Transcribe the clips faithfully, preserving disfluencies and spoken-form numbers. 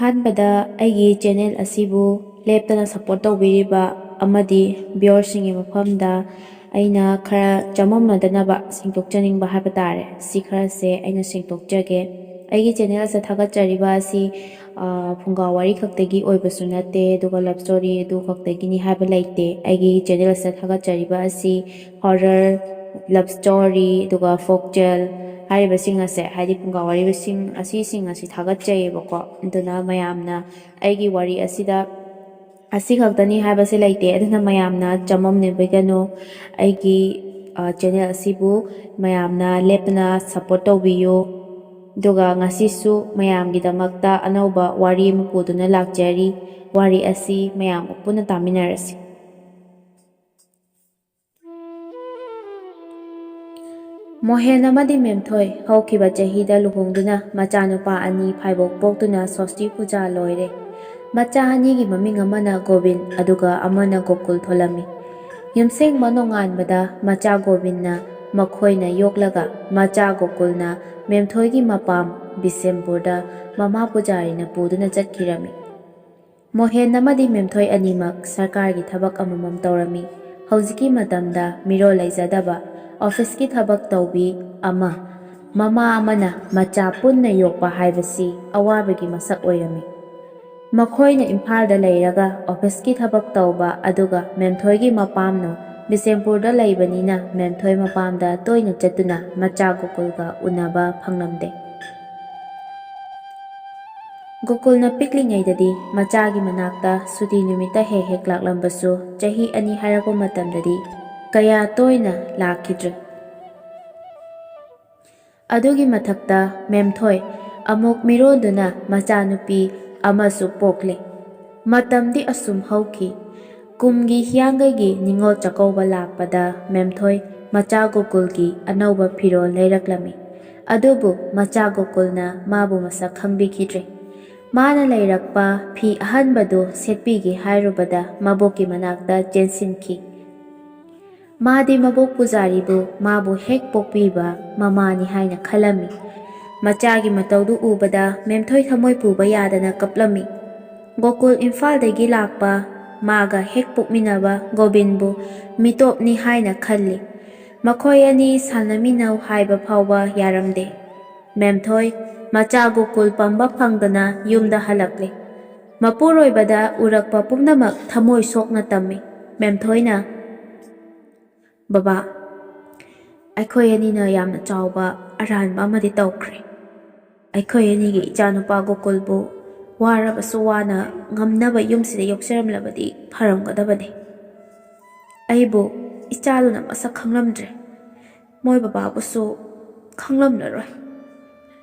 ꯑꯍꯥꯟꯕꯗ ꯑꯩꯒꯤ ꯆꯦꯅꯦꯜ ꯑꯁꯤꯕꯨ ꯂꯦꯞꯇꯅ ꯁꯞꯄꯣꯔꯠ ꯇꯧꯕꯤꯔꯤꯕ ꯑꯃꯗꯤ ꯚ꯭ꯌꯨꯋꯔꯁꯤꯡꯒꯤ ꯃꯐꯝꯗ ꯑꯩꯅ ꯈꯔ ꯆꯃꯝꯅꯗꯅꯕ ꯁꯦꯡꯗꯣꯛꯆꯅꯤꯡꯕ ꯍꯥꯏꯕ ꯇꯥꯔꯦ꯫ ꯁꯤ ꯈꯔꯁꯦ ꯑꯩꯅ ꯁꯦꯡꯗꯣꯛꯆꯒꯦ꯫ ꯑꯩꯒꯤ ꯆꯦꯅꯦꯜ ꯑꯁꯤꯗ ꯊꯥꯒꯠꯆꯔꯤꯕ ꯑꯁꯤ, ꯑ, ꯐꯨꯡꯒꯥ ꯋꯥꯔꯤ ꯈꯛꯇꯒꯤ ꯑꯣꯏꯕꯁꯨ ꯅꯠꯇꯦ, ꯑꯗꯨꯒ ꯂꯞ ꯁ꯭ꯇꯣꯔꯤ ꯑꯗꯨ ꯈꯛꯇꯒꯤꯅꯤ ꯍꯥꯏꯕ ꯂꯩꯇꯦ꯫ ꯑꯩꯒꯤ ꯆꯦꯅꯦꯜ ꯑꯁꯤꯗ ꯊꯥꯒꯠꯆꯔꯤꯕ ꯑꯁꯤ ꯍꯣꯔꯔ, ꯂꯞ ꯁ꯭ꯇꯣꯔꯤ, ꯑꯗꯨꯒ ꯐꯣꯛ ꯇꯦꯜ ꯍꯥꯏꯔꯤꯕꯁꯤꯡ ꯑꯁꯦ, ꯍꯥꯏꯗꯤ ꯐꯨꯡꯒꯥ ꯋꯥꯔꯤꯁꯤꯡ ꯑꯁꯤꯁꯤꯡ ꯑꯁꯤ ꯊꯥꯒꯠꯆꯩꯌꯦꯕꯀꯣ꯫ ꯑꯗꯨꯅ ꯃꯌꯥꯝꯅ ꯑꯩꯒꯤ ꯋꯥꯔꯤ ꯑꯁꯤꯗ ꯑꯁꯤ ꯈꯛꯇꯅꯤ ꯍꯥꯏꯕꯁꯦ ꯂꯩꯇꯦ꯫ ꯑꯗꯨꯅ ꯃꯌꯥꯝꯅ ꯆꯃꯝꯅꯕꯤꯒꯅꯨ꯫ ꯑꯩꯒꯤ, ꯑ, ꯆꯦꯅꯦꯜ ꯑꯁꯤꯕꯨ ꯃꯌꯥꯝꯅ ꯂꯦꯞꯇꯅ ꯁꯞꯄꯣꯔꯠ ꯇꯧꯕꯤꯌꯨ꯫ ꯑꯗꯨꯒ ꯉꯁꯤꯁꯨ ꯃꯌꯥꯝꯒꯤꯗꯃꯛꯇ ꯑꯅꯧꯕ ꯋꯥꯔꯤ ꯑꯃ ꯄꯨꯗꯨꯅ ꯂꯥꯛꯆꯔꯤ꯫ ꯋꯥꯔꯤ ꯑꯁꯤ ꯃꯌꯥꯝꯒ ꯄꯨꯟꯅ ꯇꯥꯃꯤꯟꯅꯔꯁꯤ꯫ ꯃꯣꯍꯦꯟ ꯑꯃꯗꯤ ꯃꯦꯝꯊꯣꯏ ꯍꯧꯈꯤꯕ ꯆꯍꯤꯗ ꯂꯨꯍꯣꯡꯗꯨꯅ ꯃꯆꯥꯅꯨꯄꯥ ꯑꯅꯤ ꯐꯥꯏꯕꯣꯛ ꯄꯣꯛꯇꯨꯅ ꯁꯣꯁꯇꯤ ꯄꯨꯖꯥ ꯂꯣꯏꯔꯦ꯫ ꯃꯆꯥ ꯑꯅꯤꯒꯤ ꯃꯃꯤꯡ ꯑꯃꯅ ꯒꯣꯕꯤꯟ ꯑꯗꯨꯒ ꯑꯃꯅ ꯒꯣꯀꯨꯜ ꯊꯣꯜꯂꯝꯃꯤ꯫ ꯌꯨꯝꯁꯦꯡꯕ ꯅꯣꯡꯉꯥꯟꯕꯗ ꯃꯆꯥ ꯒꯣꯕꯤꯟꯅ ꯃꯈꯣꯏꯅ ꯌꯣꯛꯂꯒ ꯃꯆꯥ ꯒꯣꯀꯨꯜꯅ ꯃꯦꯝꯊꯣꯏꯒꯤ ꯃꯄꯥꯝ ꯕꯤꯁꯦꯝꯄꯨꯔꯗ ꯃꯃꯥ ꯄꯨꯖꯥꯔꯤꯅ ꯄꯨꯗꯨꯅ ꯆꯠꯈꯤꯔꯝꯃꯤ꯫ ꯃꯣꯍꯦꯟ ꯑꯃꯗꯤ ꯃꯦꯝꯊꯣꯏ ꯑꯅꯤꯃꯛ ꯁꯔꯀꯥꯔꯒꯤ ꯊꯕꯛ ꯑꯃꯃꯝ ꯇꯧꯔꯝꯃꯤ꯫ ꯍꯧꯖꯤꯛꯀꯤ ꯃꯇꯝꯗ ꯃꯤꯔꯣꯜ ꯂꯩꯖꯗꯕ, ꯑꯣꯐꯤꯁꯀꯤ ꯊꯕꯛ ꯇꯧꯕꯤ ꯑꯃ, ꯃꯃꯥ ꯑꯃꯅ ꯃꯆꯥ ꯄꯨꯟꯅ ꯌꯣꯛꯄ ꯍꯥꯏꯕꯁꯤ ꯑꯋꯥꯕꯒꯤ ꯃꯁꯛ ꯑꯣꯏꯔꯝꯃꯤ꯫ ꯃꯈꯣꯏꯅ ꯏꯝꯐꯥꯜꯗ ꯂꯩꯔꯒ ꯑꯣꯐꯤꯁꯀꯤ ꯊꯕꯛ ꯇꯧꯕ, ꯑꯗꯨꯒ ꯃꯦꯝꯊꯣꯏꯒꯤ ꯃꯄꯥꯝꯅ ꯕꯤꯁꯦꯝꯄꯨꯔꯗ ꯂꯩꯕꯅꯤꯅ ꯃꯦꯝꯊꯣꯏ ꯃꯄꯥꯝꯗ ꯇꯣꯏꯅ ꯆꯠꯇꯨꯅ ꯃꯆꯥ ꯒꯣꯀꯨꯜꯒ ꯎꯅꯕ ꯐꯪꯂꯝꯗꯦ꯫ ꯒꯣꯀꯨꯜꯅ ꯄꯤꯛꯂꯤꯉꯩꯗꯗꯤ ꯃꯆꯥꯒꯤ ꯃꯅꯥꯛꯇ ꯁꯨꯇꯤ ꯅꯨꯃꯤꯠꯇ ꯍꯦꯛ ꯍꯦꯛ ꯂꯥꯛꯂꯝꯕꯁꯨ, ꯆꯍꯤ ꯑꯅꯤ ꯍꯥꯏꯔꯛꯄ ꯃꯇꯝꯗꯗꯤ ꯀꯌꯥ ꯇꯣꯏꯅ ꯂꯥꯛꯈꯤꯗ꯭ꯔꯦ꯫ ꯑꯗꯨꯒꯤ ꯃꯊꯛꯇ ꯃꯦꯝꯊꯣꯏ ꯑꯃꯨꯛ ꯃꯤꯔꯣꯟꯗꯨꯅ ꯃꯆꯥꯅꯨꯄꯤ ꯑꯃꯁꯨ ꯄꯣꯛꯂꯦ꯫ ꯃꯇꯝꯗꯤ ꯑꯁꯨꯝ ꯍꯧꯈꯤ꯫ ꯀꯨꯝꯒꯤ ꯍꯤꯌꯥꯡꯒꯩꯒꯤ ꯅꯤꯉꯣꯜ ꯆꯥꯛꯀꯧꯕ ꯂꯥꯛꯄꯗ ꯃꯦꯝꯊꯣꯏ ꯃꯆꯥ ꯒꯣꯀꯨꯜꯒꯤ ꯑꯅꯧꯕ ꯐꯤꯔꯣꯜ ꯂꯩꯔꯛꯂꯝꯃꯤ꯫ ꯑꯗꯨꯕꯨ ꯃꯆꯥ ꯒꯣꯀꯨꯜꯅ ꯃꯥꯕꯨ ꯃꯁꯛ ꯈꯪꯕꯤꯈꯤꯗ꯭ꯔꯦ꯫ ꯃꯥꯅ ꯂꯩꯔꯛꯄ ꯐꯤ ꯑꯍꯟꯕꯗꯨ ꯁꯦꯠꯄꯤꯒꯦ ꯍꯥꯏꯔꯨꯕꯗ ꯃꯕꯣꯛꯀꯤ ꯃꯅꯥꯛꯇ ꯆꯦꯟꯁꯤꯟꯈꯤ꯫ ꯃꯥꯗꯤ ꯃꯕꯣꯛ ꯄꯨꯖꯥꯔꯤꯕꯨ ꯃꯥꯕꯨ ꯍꯦꯛ ꯄꯣꯛꯄꯤꯕ ꯃꯃꯥꯅꯤ ꯍꯥꯏꯅ ꯈꯜꯂꯝꯃꯤ꯫ ꯃꯆꯥꯒꯤ ꯃꯇꯧꯗꯨ ꯎꯕꯗ ꯃꯦꯝꯊꯣꯏ ꯊꯃꯣꯏ ꯄꯨꯕ ꯌꯥꯗꯅ ꯀꯞꯂꯝꯃꯤ꯫ ꯒꯣꯀꯨꯜ ꯏꯝꯐꯥꯜꯗꯒꯤ ꯂꯥꯛꯄ ꯃꯥꯒ ꯍꯦꯛ ꯄꯣꯛꯃꯤꯟꯅꯕ ꯒꯣꯕꯤꯟꯕꯨ ꯃꯤꯇꯣꯞꯅꯤ ꯍꯥꯏꯅ ꯈꯜꯂꯤ꯫ ꯃꯈꯣꯏ ꯑꯅꯤ ꯁꯥꯟꯅꯃꯤꯟꯅꯧ ꯍꯥꯏꯕ ꯐꯥꯎꯕ ꯌꯥꯔꯝꯗꯦ꯫ ꯃꯦꯝꯊꯣꯏ ꯃꯆꯥ ꯒꯣꯀꯨꯜ ꯄꯝꯕ ꯐꯪꯗꯅ ꯌꯨꯝꯗ ꯍꯜꯂꯛꯂꯦ꯫ ꯃꯄꯨꯔꯣꯏꯕꯗ ꯎꯔꯛꯄ ꯄꯨꯝꯅꯃꯛ ꯊꯃꯣꯏ ꯁꯣꯛꯅ ꯇꯝꯃꯤ꯫ ꯃꯦꯝꯊꯣꯏꯅ, "ꯕꯕꯥ, ꯑꯩꯈꯣꯏ ꯑꯅꯤꯅ ꯌꯥꯝꯅ ꯆꯥꯎꯕ ꯑꯔꯥꯟꯕ ꯑꯃꯗꯤ ꯇꯧꯈ꯭ꯔꯦ꯫ ꯑꯩꯈꯣꯏ ꯑꯅꯤꯒꯤ ꯏꯆꯥꯅꯨꯄꯥ ꯒꯣꯀꯨꯜꯕꯨ ꯋꯥꯔꯕꯁꯨ ꯋꯥꯅ ꯉꯝꯅꯕ ꯌꯨꯝꯁꯤꯗ ꯌꯣꯛꯆꯔꯝꯂꯕꯗꯤ ꯐꯔꯝꯒꯗꯕꯅꯤ꯫ ꯑꯩꯕꯨ ꯏꯆꯥꯗꯨꯅ ꯃꯁꯛ ꯈꯪꯂꯝꯗ꯭ꯔꯦ꯫ ꯃꯣꯏ ꯕꯕꯥꯕꯨꯁꯨ ꯈꯪꯂꯝꯂꯔꯣꯏ꯫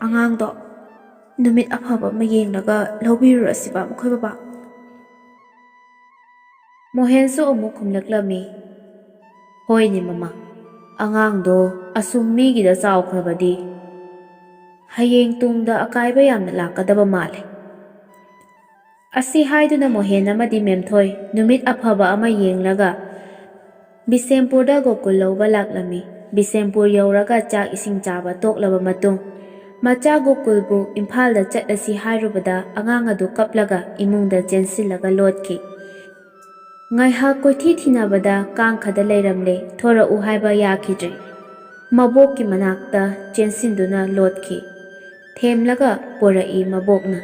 ꯑꯉꯥꯡꯗꯣ ꯅꯨꯃꯤꯠ ꯑꯐꯕ ꯑꯃ ꯌꯦꯡꯂꯒ ꯂꯧꯕꯤꯔꯨꯔꯁꯤꯕ ꯃꯈꯣꯏ ꯕꯕꯥ?" ꯃꯣꯍꯦꯟꯁꯨ ꯑꯃꯨꯛ ꯈꯨꯝꯂꯛꯂꯝꯃꯤ, "ꯍꯣꯏꯅꯦ ꯃꯃꯥ, ꯑꯉꯥꯡꯗꯣ ꯑꯁꯨꯝ ꯃꯤꯒꯤꯗ ꯆꯥꯎꯈ꯭ꯔꯕꯗꯤ ꯍꯌꯦꯡ ꯇꯨꯡꯗ ꯑꯀꯥꯏꯕ ꯌꯥꯝꯅ ꯂꯥꯛꯀꯗꯕ ꯃꯥꯜꯂꯦ"꯫ ꯑꯁꯤ ꯍꯥꯏꯗꯨꯅ ꯃꯣꯍꯦꯟ ꯑꯃꯗꯤ ꯃꯦꯝꯊꯣꯏ ꯅꯨꯃꯤꯠ ꯑꯐꯕ ꯑꯃ ꯌꯦꯡꯂꯒ ꯕꯤꯁꯦꯝꯄꯨꯔꯗ ꯒꯣꯀꯨꯜ ꯂꯧꯕ ꯂꯥꯛꯂꯝꯃꯤ꯫ ꯕꯤꯁꯦꯝꯄꯨꯔ ꯌꯧꯔꯒ ꯆꯥꯛ ꯏꯁꯤꯡ ꯆꯥꯕ ꯇꯣꯛꯂꯕ ꯃꯇꯨꯡ, ꯃꯆꯥ ꯒꯣꯀꯨꯜꯕꯨ ꯏꯝꯐꯥꯜꯗ ꯆꯠꯂꯁꯤ ꯍꯥꯏꯔꯨꯕꯗ ꯑꯉꯥꯡ ꯑꯗꯨ ꯀꯞꯂꯒ ꯏꯃꯨꯡꯗ ꯆꯦꯟꯁꯤꯜꯂꯒ ꯂꯣꯠꯈꯤ꯫ ꯉꯥꯏꯍꯥꯛ ꯀꯣꯏꯊꯤ ꯊꯤꯅꯕꯗ ꯀꯥꯡꯈꯗ ꯂꯩꯔꯝꯂꯦ, ꯊꯣꯔꯛꯎ ꯍꯥꯏꯕ ꯌꯥꯈꯤꯗ꯭ꯔꯦ꯫ ꯃꯕꯣꯛꯀꯤ ꯃꯅꯥꯛꯇ ꯆꯦꯟꯁꯤꯟꯗꯨꯅ ꯂꯣꯠꯈꯤ꯫ ꯊꯦꯝꯂꯒ ꯄꯣꯔꯛꯏ ꯃꯕꯣꯛꯅ꯫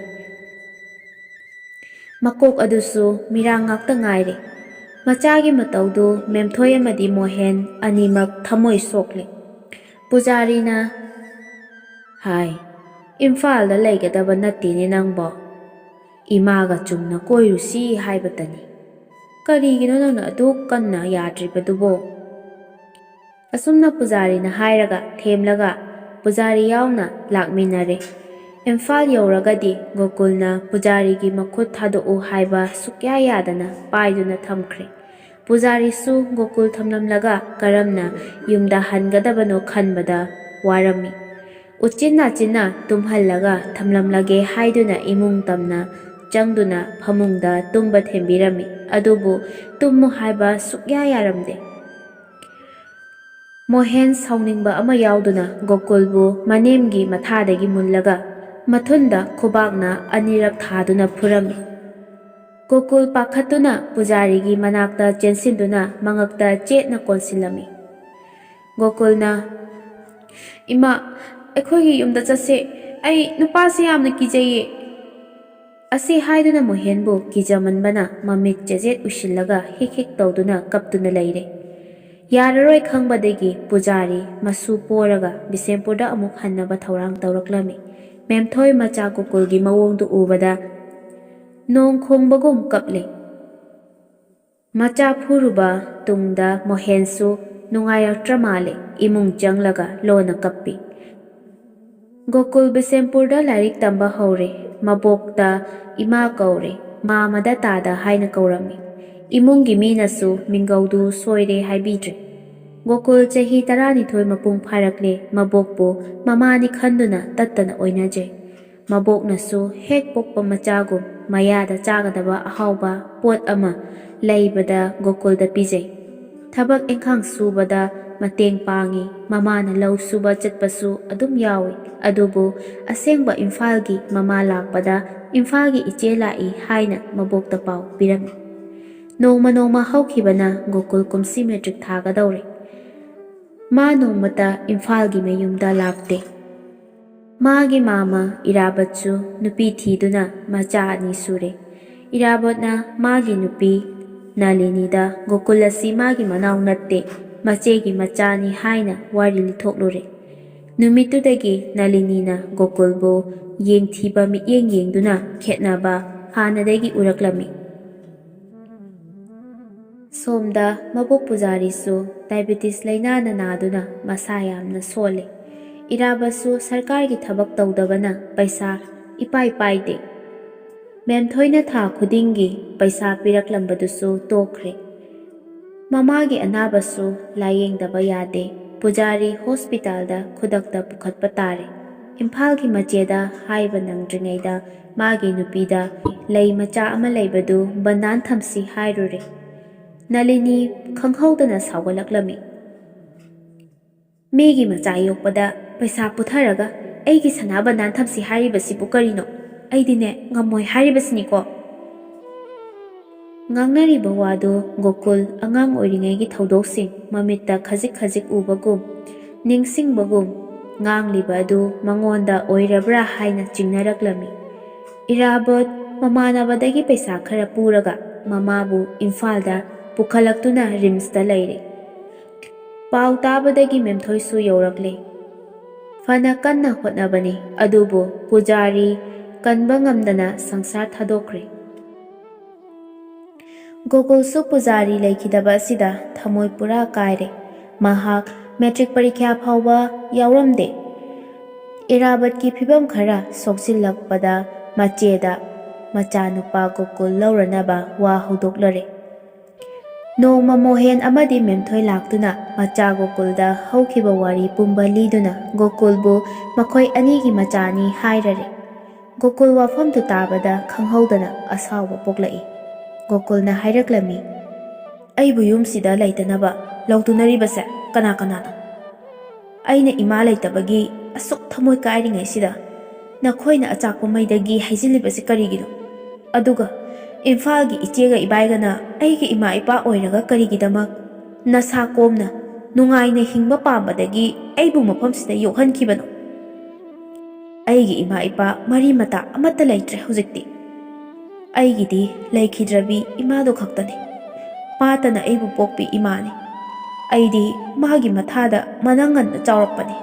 ꯃꯀꯣꯛ ꯑꯗꯨꯁꯨ ꯃꯤꯔꯥꯡ ꯉꯥꯛꯇ ꯉꯥꯏꯔꯦ꯫ ꯃꯆꯥꯒꯤ ꯃꯇꯧꯗꯨ ꯃꯦꯝꯊꯣꯏ ꯑꯃꯗꯤ ꯃꯣꯍꯦꯟ ꯑꯅꯤꯃꯛ ꯊꯃꯣꯏ ꯁꯣꯛꯂꯦ꯫ ꯄꯨꯖꯥꯔꯤꯅ ꯍꯥꯏ, "ꯏꯝꯐꯥꯜꯗ ꯂꯩꯒꯗꯕ ꯅꯠꯇꯦꯅꯦ ꯅꯪꯕꯣ꯫ ꯏꯃꯥꯒ ꯆꯨꯝꯅ ꯀꯣꯏꯔꯨꯁꯤ ꯍꯥꯏꯕꯇꯅꯤ꯫ ꯀꯔꯤꯒꯤꯅꯣ ꯅꯪꯅ ꯑꯗꯨꯛ ꯀꯟꯅ ꯌꯥꯗ꯭ꯔꯤꯕꯗꯨꯕꯣ?" ꯑꯁꯨꯝꯅ ꯄꯨꯖꯥꯔꯤꯅ ꯍꯥꯏꯔꯒ ꯊꯦꯝꯂꯒ ꯄꯨꯖꯥꯔꯤ ꯌꯥꯎꯅ ꯂꯥꯛꯃꯤꯟꯅꯔꯦ꯫ ꯏꯝꯐꯥꯜ ꯌꯧꯔꯒꯗꯤ ꯒꯣꯀꯨꯜꯅ ꯄꯨꯖꯥꯔꯤꯒꯤ ꯃꯈꯨꯠ ꯊꯥꯗꯣꯛꯎ ꯍꯥꯏꯕ ꯁꯨꯛꯌꯥ ꯌꯥꯗꯅ ꯄꯥꯏꯗꯨꯅ ꯊꯝꯈ꯭ꯔꯦ꯫ ꯄꯨꯖꯥꯔꯤꯁꯨ ꯒꯣꯀꯨꯜ ꯊꯝꯂꯝꯂꯒ ꯀꯔꯝꯅ ꯌꯨꯝꯗ ꯍꯟꯒꯗꯕꯅꯣ ꯈꯟꯕꯗ ꯋꯥꯔꯝꯃꯤ꯫ ꯎꯆꯤꯟ ꯅꯥꯆꯤꯟꯅ ꯇꯨꯝꯍꯜꯂꯒ ꯊꯝꯂꯝꯂꯒꯦ ꯍꯥꯏꯗꯨꯅ ꯏꯃꯨꯡ ꯇꯝꯅ ꯆꯪꯗꯨꯅ ꯐꯃꯨꯡꯗ ꯇꯨꯝꯕ ꯊꯦꯝꯕꯤꯔꯝꯃꯤ꯫ ꯑꯗꯨꯕꯨ ꯇꯨꯝꯃꯨ ꯍꯥꯏꯕ ꯁꯨꯛꯌꯥ ꯌꯥꯔꯝꯗꯦ꯫ ꯃꯣꯍꯦꯟ ꯁꯥꯎꯅꯤꯡꯕ ꯑꯃ ꯌꯥꯎꯗꯨꯅ ꯒꯣꯀꯨꯜꯕꯨ ꯃꯅꯦꯝꯒꯤ ꯃꯊꯥꯗꯒꯤ ꯃꯨꯜꯂꯒ ꯃꯊꯨꯟꯗ ꯈꯨꯕꯥꯛꯅ ꯑꯅꯤꯔꯛ ꯊꯥꯗꯨꯅ ꯐꯨꯔꯝꯃꯤ꯫ ꯒꯣꯀꯨꯜ ꯄꯥꯈꯠꯇꯨꯅ ꯄꯨꯖꯥꯔꯤꯒꯤ ꯃꯅꯥꯛꯇ ꯆꯦꯟꯁꯤꯟꯗꯨꯅ ꯃꯉꯛꯇ ꯆꯦꯠꯅ ꯀꯣꯟꯁꯤꯜꯂꯝꯃꯤ꯫ ꯒꯣꯀꯨꯜꯅ, "ꯏꯃꯥ, ꯑꯩꯈꯣꯏꯒꯤ ꯌꯨꯝꯗ ꯆꯠꯁꯦ꯫ ꯑꯩ ꯅꯨꯄꯥꯁꯤ ꯌꯥꯝꯅ ꯀꯤꯖꯩꯌꯦ"꯫ ꯑꯁꯤ ꯍꯥꯏꯗꯨꯅ ꯃꯣꯍꯦꯟꯕꯨ ꯀꯤꯖꯃꯟꯕꯅ ꯃꯃꯤꯠ ꯆꯦꯖꯦꯠ ꯎꯏꯁꯤꯜꯂꯒ ꯍꯤꯛ ꯍꯤꯛ ꯇꯧꯗꯨꯅ ꯀꯞꯇꯨꯅ ꯂꯩꯔꯦ꯫ ꯌꯥꯔꯔꯣꯏ ꯈꯪꯕꯗꯒꯤ ꯄꯨꯖꯥꯔꯤ ꯃꯁꯨ ꯄꯣꯔꯒ ꯕꯤꯁꯦꯝꯄꯨꯔꯗ ꯑꯃꯨꯛ ꯍꯟꯅꯕ ꯊꯧꯔꯥꯡ ꯇꯧꯔꯛꯂꯝꯃꯤ꯫ ꯃꯦꯝꯊꯣꯏ ꯃꯆꯥ ꯒꯣꯀꯨꯜꯒꯤ ꯃꯑꯣꯡꯗꯨ ꯎꯕꯗ ꯅꯣꯡ ꯈꯣꯡꯕꯒꯨꯝ ꯀꯞꯂꯦ꯫ ꯃꯆꯥ ꯐꯨꯔꯨꯕ ꯇꯨꯡꯗ ꯃꯣꯍꯦꯟꯁꯨ ꯅꯨꯡꯉꯥꯏꯔꯛꯇ꯭ꯔ ꯃꯥꯜꯂꯦ, ꯏꯃꯨꯡ ꯆꯪꯂꯒ ꯂꯣꯟꯅ ꯀꯞꯄꯤ꯫ ꯒꯣꯀꯨꯜ ꯕꯤꯁꯦꯝꯄꯨꯔꯗ ꯂꯥꯏꯔꯤꯛ ꯇꯝꯕ ꯍꯧꯔꯦ꯫ ꯃꯕꯣꯛꯇ ꯏꯃꯥ ꯀꯧꯔꯦ, ꯃꯥꯃꯗ ꯇꯥꯗ ꯍꯥꯏꯅ ꯀꯧꯔꯝꯃꯤ꯫ ꯏꯃꯨꯡꯒꯤ ꯃꯤꯅꯁꯨ ꯃꯤꯡꯒꯧꯗꯨ ꯁꯣꯏꯔꯦ ꯍꯥꯏꯕꯤꯗ꯭ꯔꯦ꯫ ꯒꯣꯀꯨꯜ ꯆꯍꯤ ꯇꯔꯥꯅꯤꯊꯣꯏ ꯃꯄꯨꯡ ꯐꯥꯔꯛꯂꯦ꯫ ꯃꯕꯣꯛꯄꯨ ꯃꯃꯥꯅꯤ ꯈꯟꯗꯨꯅ ꯇꯠꯇꯅ ꯑꯣꯏꯅꯖꯩ꯫ ꯃꯕꯣꯛꯅꯁꯨ ꯍꯦꯛ ꯄꯣꯛꯄ ꯃꯆꯥꯒꯨꯝ ꯃꯌꯥꯗ ꯆꯥꯒꯗꯕ ꯑꯍꯥꯎꯕ ꯄꯣꯠ ꯑꯃ ꯂꯩꯕꯗ ꯒꯣꯀꯨꯜꯗ ꯄꯤꯖꯩ꯫ ꯊꯕꯛ ꯏꯪꯈꯥꯡ ꯁꯨꯕꯗ ꯃꯇꯦꯡ ꯄꯥꯡꯏ꯫ ꯃꯃꯥꯅ ꯂꯧ ꯁꯨꯕ ꯆꯠꯄꯁꯨ ꯑꯗꯨꯝ ꯌꯥꯎꯏ꯫ ꯑꯗꯨꯕꯨ ꯑꯁꯦꯡꯕ ꯏꯝꯐꯥꯜꯒꯤ ꯃꯃꯥ ꯂꯥꯛꯄꯗ ꯏꯝꯐꯥꯜꯒꯤ ꯏꯆꯦ ꯂꯥꯛꯏ ꯍꯥꯏꯅ ꯃꯕꯣꯛꯇ ꯄꯥꯎ ꯄꯤꯔꯝꯃꯤ꯫ ꯅꯣꯡꯃ ꯅꯣꯡꯃ ꯍꯧꯈꯤꯕꯅ ꯒꯣꯀꯨꯜ ꯀꯨꯝꯁꯤ ꯃꯦꯇ꯭ꯔꯤꯛ ꯊꯥꯒꯗꯧꯔꯦ꯫ ꯃꯥ ꯅꯣꯡꯃꯇ ꯏꯝꯐꯥꯜꯒꯤ ꯃꯌꯨꯝꯗ ꯂꯥꯛꯇꯦ꯫ ꯃꯥꯒꯤ ꯃꯥꯃ ꯏꯔꯥꯕꯠꯁꯨ ꯅꯨꯄꯤ ꯊꯤꯗꯨꯅ ꯃꯆꯥ ꯑꯅꯤ ꯁꯨꯔꯦ꯫ ꯏꯔꯥꯕꯠꯅ ꯃꯥꯒꯤ ꯅꯨꯄꯤ ꯅꯂꯤꯅꯤꯗ ꯒꯣꯀꯨꯜ ꯑꯁꯤ ꯃꯥꯒꯤ ꯃꯅꯥꯎ ꯅꯠꯇꯦ, ꯃꯆꯦꯒꯤ ꯃꯆꯥꯅꯤ ꯍꯥꯏꯅ ꯋꯥꯔꯤ ꯂꯤꯊꯣꯛꯂꯨꯔꯦ꯫ ꯅꯨꯃꯤꯠꯇꯨꯗꯒꯤ ꯅꯂꯤꯅꯤꯅ ꯒꯣꯀꯨꯜꯕꯨ ꯌꯦꯡꯊꯤꯕ ꯃꯤꯠꯌꯦꯡ ꯌꯦꯡꯗꯨꯅ ꯈꯦꯠꯅꯕ ꯍꯥꯟꯅꯗꯒꯤ ꯎꯔꯛꯂꯝꯃꯤ꯫ ꯁꯣꯝꯗ ꯃꯕꯣꯛ ꯄꯨꯖꯥꯔꯤꯁꯨ ꯗꯥꯏꯕꯦꯇꯤꯁ ꯂꯥꯏꯅꯥꯅ ꯅꯥꯗꯨꯅ ꯃꯁꯥ ꯌꯥꯝꯅ ꯁꯣꯜꯂꯤ꯫ ꯏꯔꯥꯕꯠꯁꯨ ꯁꯔꯀꯥꯔꯒꯤ ꯊꯕꯛ ꯇꯧꯗꯕꯅ ꯄꯩꯁꯥ ꯏꯄꯥꯏ ꯄꯥꯏꯗꯦ꯫ ꯃꯦꯝꯊꯣꯏꯅ ꯊꯥ ꯈꯨꯗꯤꯡꯒꯤ ꯄꯩꯁꯥ ꯄꯤꯔꯛꯂꯝꯕꯗꯨꯁꯨ ꯇꯣꯛꯈ꯭ꯔꯦ꯫ ꯃꯃꯥꯒꯤ ꯑꯅꯥꯕꯁꯨ ꯂꯥꯌꯦꯡꯗꯕ ꯌꯥꯗꯦ꯫ ꯄꯨꯖꯥꯔꯤ ꯍꯣꯁꯄꯤꯇꯥꯜꯗ ꯈꯨꯗꯛꯇ ꯄꯨꯈꯠꯄ ꯇꯥꯔꯦ꯫ ꯏꯝꯐꯥꯜꯒꯤ ꯃꯆꯦꯗ ꯍꯥꯏꯕ ꯅꯪꯗ꯭ꯔꯤꯉꯩꯗ ꯃꯥꯒꯤ ꯅꯨꯄꯤꯗ ꯂꯩ ꯃꯆꯥ ꯑꯃ ꯂꯩꯕꯗꯨ ꯕꯟꯗꯥꯟ ꯊꯝꯁꯤ ꯍꯥꯏꯔꯨꯔꯦ꯫ ꯅꯂꯤꯅꯤ ꯈꯪꯍꯧꯗꯅ ꯁꯥꯎꯒꯠꯂꯛꯂꯝꯃꯤ꯫ "ꯃꯤꯒꯤ ꯃꯆꯥ ꯌꯣꯛꯄꯗ ꯄꯩꯁꯥ ꯄꯨꯊꯔꯒ ꯑꯩꯒꯤ ꯁꯅꯥ ꯕꯟꯗꯥꯟ ꯊꯝꯁꯤ ꯍꯥꯏꯔꯤꯕꯁꯤꯕꯨ ꯀꯔꯤꯅꯣ? ꯑꯩꯗꯤꯅꯦ, ꯉꯝꯃꯣꯏ ꯍꯥꯏꯔꯤꯕꯁꯤꯅꯤꯀꯣ꯫" ꯉꯥꯡꯅꯔꯤꯕ ꯋꯥꯗꯨ ꯒꯣꯀꯨꯜ ꯑꯉꯥꯡ ꯑꯣꯏꯔꯤꯉꯩꯒꯤ ꯊꯧꯗꯣꯛꯁꯤꯡ ꯃꯃꯤꯠꯇ ꯈꯖꯤꯛ ꯈꯖꯤꯛ ꯎꯕꯒꯨꯝ, ꯅꯤꯡꯁꯤꯡꯕꯒꯨꯝ, ꯉꯥꯡꯂꯤꯕ ꯑꯗꯨ ꯃꯉꯣꯟꯗ ꯑꯣꯏꯔꯕ꯭ꯔꯥ ꯍꯥꯏꯅ ꯆꯤꯡꯅꯔꯛꯂꯝꯃꯤ꯫ ꯏꯔꯥꯕꯣꯠ ꯃꯃꯥꯟꯅꯕꯗꯒꯤ ꯄꯩꯁꯥ ꯈꯔ ꯄꯨꯔꯒ ꯃꯃꯥꯕꯨ ꯏꯝꯐꯥꯜꯗ ꯄꯨꯈꯠꯂꯛꯇꯨꯅ ꯔꯤꯝꯁꯇ ꯂꯩꯔꯦ꯫ ꯄꯥꯎ ꯇꯥꯕꯗꯒꯤ ꯃꯦꯝꯊꯣꯏꯁꯨ ꯌꯧꯔꯛꯂꯦ꯫ ꯐꯅ ꯀꯟꯅ ꯍꯣꯠꯅꯕꯅꯤ, ꯑꯗꯨꯕꯨ ꯄꯨꯖꯥꯔꯤ ꯀꯟꯕ ꯉꯝꯗꯅ ꯁꯪꯁꯥꯔ ꯊꯥꯗꯣꯛꯈ꯭ꯔꯦ꯫ ꯒꯣꯀꯨꯜꯁꯨ ꯄꯨꯖꯥꯔꯤ ꯂꯩꯈꯤꯗꯕ ꯑꯁꯤꯗ ꯊꯃꯣꯏ ꯄꯨꯔꯥ ꯀꯥꯏꯔꯦ꯫ ꯃꯍꯥꯛ ꯃꯦꯇ꯭ꯔꯤꯛ ꯄꯔꯤꯈ꯭ꯌꯥ ꯐꯥꯎꯕ ꯌꯥꯎꯔꯝꯗꯦ꯫ ꯏꯔꯥꯕꯠꯀꯤ ꯐꯤꯕꯝ ꯈꯔ ꯁꯣꯛꯆꯤꯜꯂꯛꯄꯗ ꯃꯆꯦꯗ ꯃꯆꯥꯅꯨꯄꯥ ꯒꯣꯀꯨꯜ ꯂꯧꯔꯅꯕ ꯋꯥ ꯍꯧꯗꯣꯛꯂꯔꯦ꯫ ꯅꯣꯡꯃ ꯃꯣꯍꯦꯟ ꯑꯃꯗꯤ ꯃꯦꯝꯊꯣꯏ ꯂꯥꯛꯇꯨꯅ ꯃꯆꯥ ꯒꯣꯀꯨꯜꯗ ꯍꯧꯈꯤꯕ ꯋꯥꯔꯤ ꯄꯨꯝꯕ ꯂꯤꯗꯨꯅ ꯒꯣꯀꯨꯜꯕꯨ ꯃꯈꯣꯏ ꯑꯅꯤꯒꯤ ꯃꯆꯥꯅꯤ ꯍꯥꯏꯔꯔꯦ꯫ ꯒꯣꯀꯨꯜ ꯋꯥꯐꯝꯗꯨ ꯇꯥꯕꯗ ꯈꯪꯍꯧꯗꯅ ꯑꯁꯥꯎꯕ ꯄꯣꯛꯂꯛꯏ꯫ ꯒꯣꯀꯨꯜꯅ ꯍꯥꯏꯔꯛꯂꯝꯃꯤ, "ꯑꯩꯕꯨ ꯌꯨꯝꯁꯤꯗ ꯂꯩꯇꯅꯕ ꯂꯧꯗꯨꯅꯔꯤꯕꯁꯦ ꯀꯅꯥ ꯀꯅꯥꯅꯣ? ꯑꯩꯅ ꯏꯃꯥ ꯂꯩꯇꯕꯒꯤ ꯑꯁꯨꯛ ꯊꯃꯣꯏ ꯀꯥꯏꯔꯤꯉꯩꯁꯤꯗ ꯅꯈꯣꯏꯅ ꯑꯆꯥꯛꯄ ꯃꯩꯗꯒꯤ ꯍꯩꯖꯤꯜꯂꯤꯕꯁꯤ ꯀꯔꯤꯒꯤꯅꯣ? ꯑꯗꯨꯒ ꯏꯝꯐꯥꯜꯒꯤ ꯏꯆꯦꯒ ꯏꯕꯥꯏꯒꯅ ꯑꯩꯒꯤ ꯏꯃꯥ ꯏꯄꯥ ꯑꯣꯏꯔꯒ ꯀꯔꯤꯒꯤꯗꯃꯛ ꯅꯁꯥ ꯀꯣꯝꯅ ꯅꯨꯡꯉꯥꯏꯅ ꯍꯤꯡꯕ ꯄꯥꯝꯕꯗꯒꯤ ꯑꯩꯕꯨ ꯃꯐꯝꯁꯤꯗ ꯌꯣꯛꯍꯟꯈꯤꯕꯅꯣ? ꯑꯩꯒꯤ ꯏꯃꯥ ꯏꯄꯥ ꯃꯔꯤ ꯃꯇꯥ ꯑꯃꯠꯇ ꯂꯩꯇ꯭ꯔꯦ ꯍꯧꯖꯤꯛꯇꯤ꯫ ꯑꯩꯒꯤꯗꯤ ꯂꯩꯈꯤꯗ꯭ꯔꯕꯤ ꯏꯃꯥꯗꯨ ꯈꯛꯇꯅꯤ꯫ ꯃꯥꯇꯅ ꯑꯩꯕꯨ ꯄꯣꯛꯄꯤ ꯏꯃꯥꯅꯤ꯫ ꯑꯩꯗꯤ ꯃꯥꯒꯤ ꯃꯊꯥꯗ ꯃꯅꯪꯒꯟꯗ ꯆꯥꯎꯔꯛꯄꯅꯤ꯫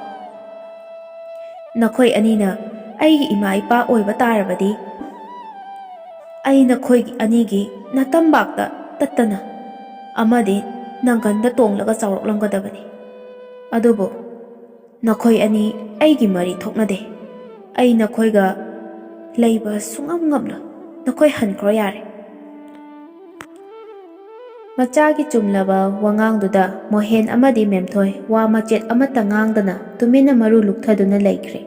ꯅꯈꯣꯏ ꯑꯅꯤꯅ ꯑꯩꯒꯤ ꯏꯃꯥ ꯏꯄꯥ ꯑꯣꯏꯕ ꯇꯥꯔꯕꯗꯤ ꯑꯩ ꯅꯈꯣꯏꯒꯤ ꯑꯅꯤꯒꯤ ꯅꯇꯝꯕꯥꯛꯇ ꯇꯠꯇꯅ ꯑꯃꯗꯤ ꯅꯪꯒꯟꯗ ꯇꯣꯡꯂꯒ ꯆꯥꯎꯔꯛꯂꯝꯒꯗꯕꯅꯤ꯫ ꯑꯗꯨꯕꯨ ꯅꯈꯣꯏ ꯑꯅꯤ ꯑꯩꯒꯤ ꯃꯔꯤ ꯊꯣꯛꯅꯗꯦ꯫ ꯑꯩ ꯅꯈꯣꯏꯒ ꯂꯩꯕ ꯁꯨꯡꯉꯝ ꯉꯝꯂꯣꯏ꯫ ꯅꯈꯣꯏ ꯍꯟꯈ꯭ꯔꯣ ꯌꯥꯔꯦ꯫" ꯃꯆꯥꯒꯤ ꯆꯨꯝꯂꯕ ꯋꯥꯉꯥꯡꯗꯨꯗ ꯃꯣꯍꯦꯟ ꯑꯃꯗꯤ ꯃꯦꯝꯊꯣꯏ ꯋꯥ ꯃꯆꯦꯠ ꯑꯃꯠꯇ ꯉꯥꯡꯗꯅ ꯇꯨꯃꯤꯟꯅ ꯃꯔꯨ ꯂꯨꯛꯊꯗꯨꯅ ꯂꯩꯈ꯭ꯔꯦ꯫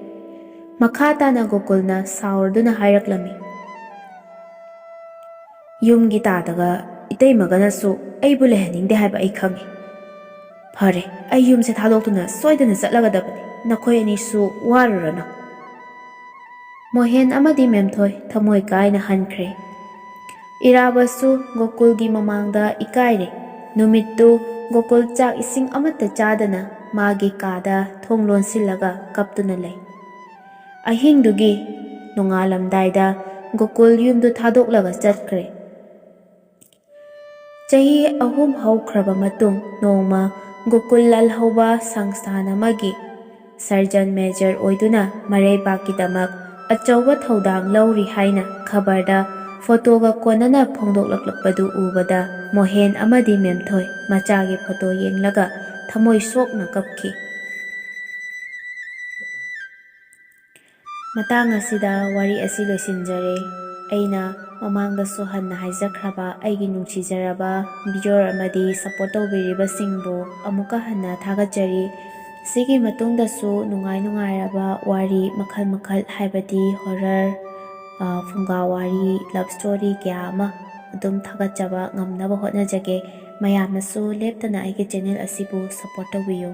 ꯃꯈꯥ ꯇꯥꯅ ꯒꯣꯀꯨꯜꯅ ꯁꯥꯎꯔꯗꯨꯅ ꯍꯥꯏꯔꯛꯂꯝꯃꯤ, "ꯌꯨꯝꯒꯤ ꯇꯥꯗꯒ ꯏꯇꯩꯃꯒꯅꯁꯨ ꯑꯩꯕꯨ ꯂꯩꯍꯟꯅꯤꯡꯗꯦ ꯍꯥꯏꯕ ꯑꯩ ꯈꯪꯏ꯫ "ꯐꯔꯦ, ꯑꯩ ꯌꯨꯝꯁꯦ ꯊꯥꯗꯣꯛꯇꯨꯅ ꯁꯣꯏꯗꯅ ꯆꯠꯂꯒꯗꯕꯅꯤ꯫ ꯅꯈꯣꯏ ꯑꯅꯤꯁꯨ ꯋꯥꯔꯨꯔꯅꯨ꯫" ꯃꯣꯍꯦꯟ ꯑꯃꯗꯤ ꯃꯦꯝꯊꯣꯏ ꯊꯃꯣꯏ ꯀꯥꯏꯅ ꯍꯟꯈ꯭ꯔꯦ꯫ ꯏꯔꯥꯕꯁꯁꯨ ꯒꯣꯀꯨꯜꯒꯤ ꯃꯃꯥꯡꯗ ꯏꯀꯥꯏꯔꯦ꯫ ꯅꯨꯃꯤꯠꯇꯨ ꯒꯣꯀꯨꯜ ꯆꯥꯛ ꯏꯁꯤꯡ ꯑꯃꯠꯇ ꯆꯥꯗꯅ ꯃꯥꯒꯤ ꯀꯥꯗ ꯊꯣꯡ ꯂꯣꯟꯁꯤꯜꯂꯒ ꯀꯞꯇꯨꯅ ꯂꯩ꯫ ꯑꯍꯤꯡꯗꯨꯒꯤ ꯅꯣꯡꯉꯥꯜꯂꯝꯗꯥꯏꯗ ꯒꯣꯀꯨꯜ ꯌꯨꯝꯗꯨ ꯊꯥꯗꯣꯛꯂꯒ ꯆꯠꯈ꯭ꯔꯦ꯫ ꯆꯍꯤ ꯑꯍꯨꯝ ꯍꯧꯈ꯭ꯔꯕ ꯃꯇꯨꯡ, ꯅꯣꯡꯃ ꯒꯣꯀꯨꯜ ꯂꯥꯜꯍꯧꯕ ꯁꯪꯁꯊꯥꯟ ꯑꯃꯒꯤ ꯁꯔꯖꯟ ꯃꯦꯖꯔ ꯑꯣꯏꯗꯨꯅ ꯃꯔꯩꯕꯥꯛꯀꯤꯗꯃꯛ ꯑꯆꯧꯕ ꯊꯧꯗꯥꯡ ꯂꯧꯔꯤ ꯍꯥꯏꯅ ꯈꯕꯔꯗ ꯐꯣꯇꯣꯒ ꯀꯣꯟꯅꯅ ꯐꯣꯡꯗꯣꯛꯂꯛꯂꯛꯄꯗꯨ ꯎꯕꯗ, ꯃꯣꯍꯦꯟ ꯑꯃꯗꯤ ꯃꯦꯝꯊꯣꯏ ꯃꯆꯥꯒꯤ ꯐꯣꯇꯣ ꯌꯦꯡꯂꯒ ꯊꯃꯣꯏ ꯁꯣꯛꯅ ꯀꯞꯈꯤ꯫ ꯃꯇꯥꯡ ꯑꯁꯤꯗ ꯋꯥꯔꯤ ꯑꯁꯤ ꯂꯣꯏꯁꯤꯟꯖꯔꯦ꯫ ꯑꯩꯅ ꯃꯃꯥꯡꯗꯁꯨ ꯍꯟꯅ ꯍꯥꯏꯖꯈ꯭ꯔꯕ ꯑꯩꯒꯤ ꯅꯨꯡꯁꯤꯖꯔꯕ viewer ꯑꯃꯗꯤ support ꯇꯧꯕꯤꯔꯤꯕꯁꯤꯡꯕꯨ ꯑꯃꯨꯛꯀ ꯍꯟꯅ ꯊꯥꯒꯠꯆꯔꯤ꯫ ꯁꯤꯒꯤ ꯃꯇꯨꯡꯗꯁꯨ ꯅꯨꯡꯉꯥꯏ ꯅꯨꯡꯉꯥꯏꯔꯕ ꯋꯥꯔꯤ ꯃꯈꯜ ꯃꯈꯜ, ꯍꯥꯏꯕꯗꯤ horror, ꯑ, ꯐꯨꯡꯒꯥ ꯋꯥꯔꯤ, love story ꯀꯌꯥ ꯑꯃ ꯑꯗꯨꯝ ꯊꯥꯒꯠꯆꯕ ꯉꯝꯅꯕ ꯍꯣꯠꯅꯖꯒꯦ꯫ ꯃꯌꯥꯝꯅꯁꯨ ꯂꯦꯞꯇꯅ ꯑꯩꯒꯤ channel ꯑꯁꯤꯕꯨ support ꯇꯧꯕꯤꯌꯨ꯫